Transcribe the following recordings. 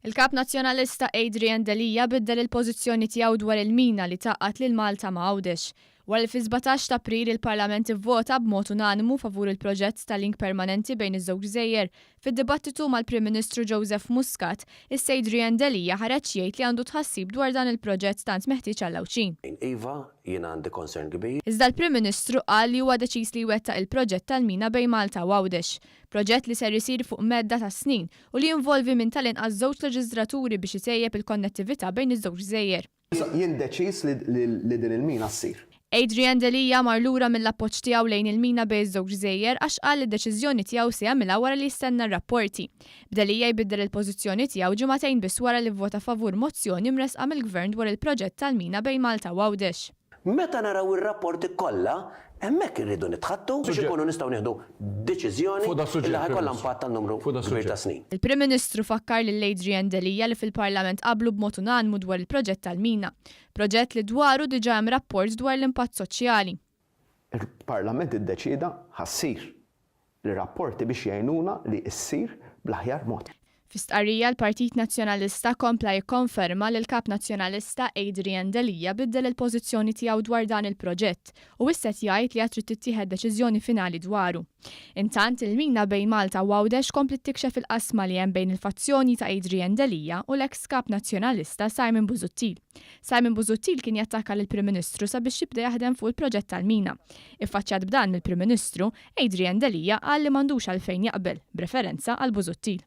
Il-Kap Nazzjonalista Adrian Delia biddel il-pożizzjoni tiegħu dwar il-mina li tgħaqqad lil Malta ma' Għawdex. Wara li fis-17 t'April il-Parlament ivvota b'mod unanimu favur il-proġett ta' link permanenti bejn iż-żewġ gżejjer, fid-dibattitu mal-Prim Ministru Joseph Muscat, issa Adrian Delia ħareġ jgħid li għandu tħassib dwar dan il-proġett tant meħtieġ għall-Għawdxin. Iva, jiena għandi concern kbir. Iżda l-Prim Ministru qal li huwa deċiż li jwettaq il-proġett tal-mina bejn Malta u Għawdex. Proġett li ser isir fuq medda ta' snin u li jinvolvi minn tal-inqas żewġ leġiżlaturi biex itejjeb il-konnettività bejn iż-żewġ gżejjer. Jien deċiż li din il-mina ssir. Adrian Delia mar lura mill-appoġġ tiegħu lejn il-mina bejn iż-żewġ gżejjer għax qal li d-deċiżjoni tiegħu se jagħmilha wara li jistenna r-rapporti. B'Delia jbiddel il-pożizzjoni tiegħu ġimagħtejn biss wara li vvota favur mozzjoni mressqa mill-Gvern dwar il-proġett tal-mina bejn Malta u Għawdex. Meta naraw ir-rapporti kollha, hemmhekk irridu nitħaddtu biex inkunu nistgħu nieħdu deċiżjoni li ħa jkollha impatt għal numru kbir ta' snin. Il-Prim Ministru fakkar lil Adrian Delia li fil-Parlament qablu b'mod unanmu dwar il-proġett tal-mina. Proġett li dwaru diġà hemm rapport dwar l-impatt soċjali. Il-Parlament iddeċieda ħa ssir. l-rapporti biex jgħinuna li ssir bl-aħjar mod. Fi stqarrija l-Partit Nazzjonalista kompla jikkonferma li l-Kap Nazzjonalista Adrian Delia biddel il-pożizzjoni tiegħu dwar dan il-proġett u issa qed jgħid li għad trid tittieħed deċiżjoni finali dwaru. Intant, il-mina bejn Malta u Għawdex kompliet tikxef il-qasma li hemm bejn il-fazzjoni ta' Adrian Delia u l-eks Kap Nazzjonalista Simon Busuttil. Simon Busuttil kien jattakka lill-Prim Ministru sabiex jibda jaħdem fuq il-proġett tal-mina. Iffaċċjat b'dan mill-Prim Ministru, Adrian Delia qal li m'għandux għalfejn jaqbel, b'referenza għal Busuttil.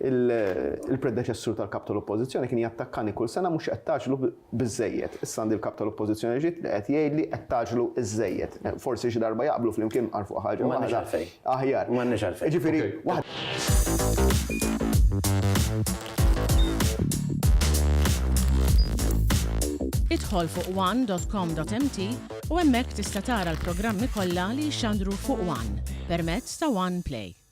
Il-predeċessur tal-Kap tal-Oppożizzjoni kien jattakkani kull sena mhux qed tgħaġġlu biżżejjed. Issa għandi l-Kap tal-Oppożizzjoni ġdid li qed jgħidli qed tgħaġġlu żżejjed. Forsi xi darba jaqblu flimkien mqar fuq ħaġa M'għandniex għalfejn. Aħjar. M'għandniex għalfejn. Jiġifieri waħda. Idħol fuq one.com.mt u hemmhekk tista' tara l-programmi kollha li jixxandru fuq One permezz ta' One Play.